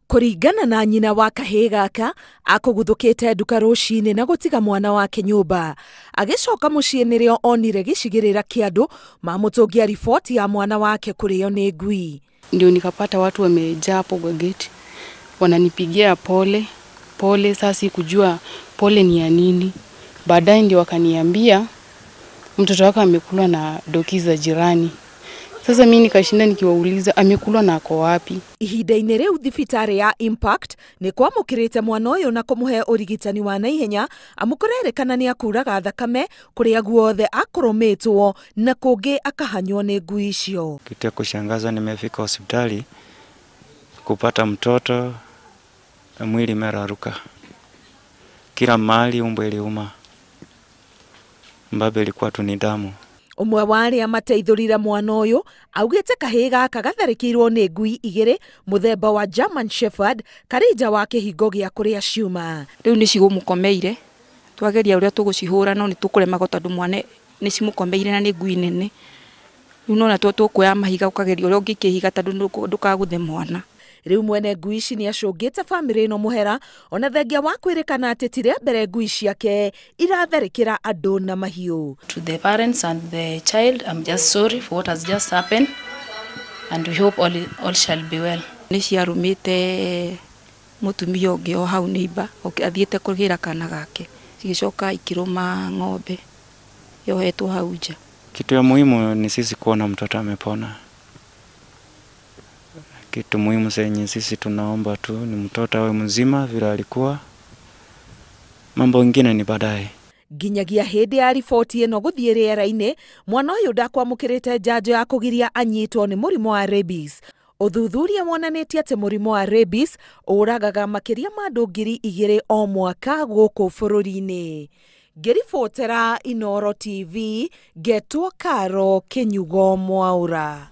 Kũringana na nyina wa kahĩĩ gaka, akũguthũkĩte nduka rũcinĩ na gũtiga mwana wake nyũmba. Agĩcoka mũciĩ nĩrĩo onire gĩcigĩrĩra kĩa andũ mamũtũngia riboti ya mwana wake kũrĩo nĩ ngui. Ndio nikapata watu wamejaa hapo kwa gate, wananipigia pole pole. Sasa sikujua pole ni ya nini. Baadaye ndio wakaniambia mtoto wako amekulwa na doki za jirani. Sasa mimi nikashinda nikiwauliza amekulwa na ako wapi. Ihinda-inĩ rĩu thibitarĩ ya Impact nĩ kwamũkĩrĩte mwana ũyũ na kũmũhe ũrigitani wa naihenya, amu kũrerĩkana nĩ akuraga thakame kũrĩa guothe akũrũmĩtwo na kũngĩ akahanywo nĩ ngui icio. Kitu ya kushangaza, nimefika hospitali kupata mtoto na mwili imeraruka kila mahali, umbo iliuma, mbabe ilikuwa tu ni damu. Ũmwe wa arĩa mateithũrire mwana ũyũ augĩte kahĩĩ gaka gatharĩkĩirwo nĩ ngui igĩrĩ mũthemba wa German Shepherd karĩ nja wa kĩhingo gĩa kũrĩa ciuma. Rĩu nĩ cigũmũkomeire, twageria ũrĩa tũgũcihũra no nĩ tũkũremagwo tondũ mwana nĩ cimũkomeire na nĩ ngui nene. Rĩu nona tũkuoya mahiga ũkageria ũrĩa ũngĩkĩhiga tondũ ndũkagũthe mwana. Rĩu mwene ngui ici nĩ acũngĩte bamĩrĩ ĩno mũhera, ona thengia wa kwĩrĩkana atĩ ti rĩa mbere ngui ciake iratharĩkĩra andũ na mahiũ. To the parents and the child, I'm just sorry for what has just happened, and we hope all shall be well. Nĩ ciarũmĩte mũtumia ũngĩ o hau neighbor, athiĩte kũgĩra kana gake, cigĩcoka ikĩrũma ng'ombe yohetwo hau nja. Kitu ya muhimu ni sisi kuona mtoto amepona. Kitu muhimu senye sisi tunaomba tu ni mtoto awe mzima vile alikuwa. Mambo mengine ni baadaye. Nginyagia hĩndĩ ya riboti ĩno gũthiĩ rĩera-inĩ, mwana ũyũ ndakwamũkĩrĩte njanjo ya kũgiria anyitwo nĩ mũrimũ wa rabies. Ũthuthuria wonanĩtie atĩ mũrimũ wa rabies ũragaga makĩria ma andũ 2,000 o mwaka gũkũ bũrũri-inĩ. Ngĩribotera Inooro TV, ngetwo Karo Kĩnyugo Mwaũra.